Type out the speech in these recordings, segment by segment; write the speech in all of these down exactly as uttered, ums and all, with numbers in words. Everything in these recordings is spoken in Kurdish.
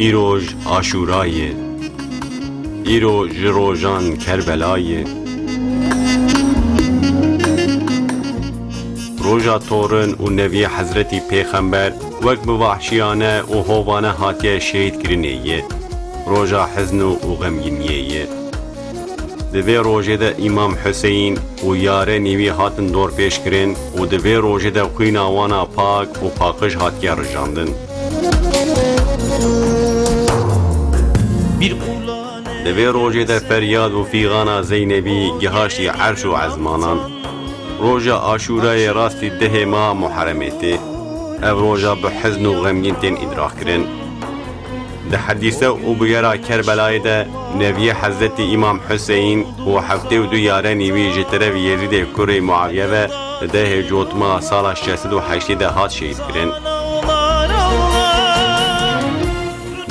Îroj Aşûra ye. Îro ji rojan Kerbela ye. Roja torin û neviyê Hezretî Pêxember wek bi vahşiyane û hovane hatiye şehîd kirinê ye. Roja hizn û xemgîniyê ye. Di vê rojê de Îmam Huseyîn û yarenî wî hatin dorpêçkirin û di vê rojê de xwîna wana pak û paqij hatiye rijandin. Di vê rojê de feryad û fîxana Zeynebî gihaştî erş û ezmanan. Roja Aşûrayê rastî dehê meha Muheremê tê. Ev roja bi hizn û xemgîn tên îdraqkirin. Di hedîse û bûyera Kerbelayê de neviyê Hezretî Îmam Huseyîn û heftê û du yarenî wî ji teref Yezîdê kurê Muaviye ve di dehê cotma sala şeş sed û heştê de hat şehîd kirin.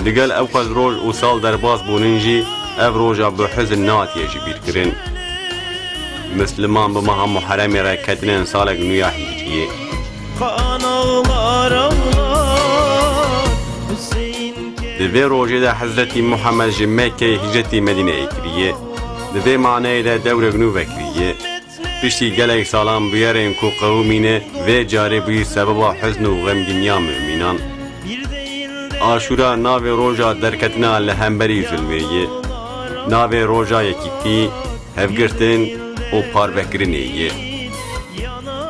Digel ew qas roj û sal derbas bûnin jî ev roja bi hizn nehatiye ji bîr kirin. Misliman bi meha Muheremê re ketine salek nû ya Hicriyê. Kan ağlar ağlar Hüseyin Di vê rojê de Hezretî Muhammed ji Mekkeyê hicretî Medîneyê kiriye. Di vê maneyê de dewrek nû vekiriye. Piştî gelek salan bûyerên ku qewimîne, vê carê bûyî sebeba hizn û xemgîniya mumînan. Aşûra navê roja derketina li hemberî zulmê ye. Navê roja yekîtî, hevgirtin û parvekirinê ye.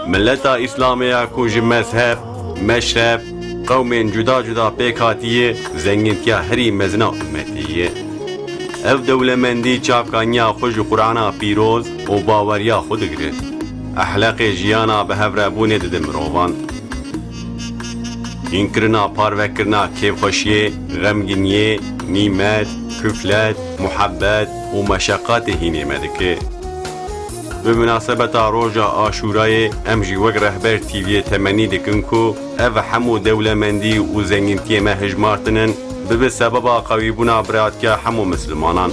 Mileta Îslamê ya ku ji mezheb, meşreb, qewmên cuda cuda pêk hatiye, zengîntiya herî mezin a ummetê ye. Ev dewlemendî çavkaniya xwe ji Qur'ana pîroz û baweriya xwe digire. Exleqê jiyana bi hevrebûnê dide mirovan. Hînkirina parvekirina kêfxweşiyê, xemgîniyê, nîmet, kuflet, muhebbet û meşeqatê hînê me dike. Bi minasebeta roja Aşûrayê em jî wek Rehber T V'yê temennî dikin ku ev hemû dewlemendî û zengîntiyê me hijmartinin, bibe sebeba qewîbûna birayetiya hemû mislimanan.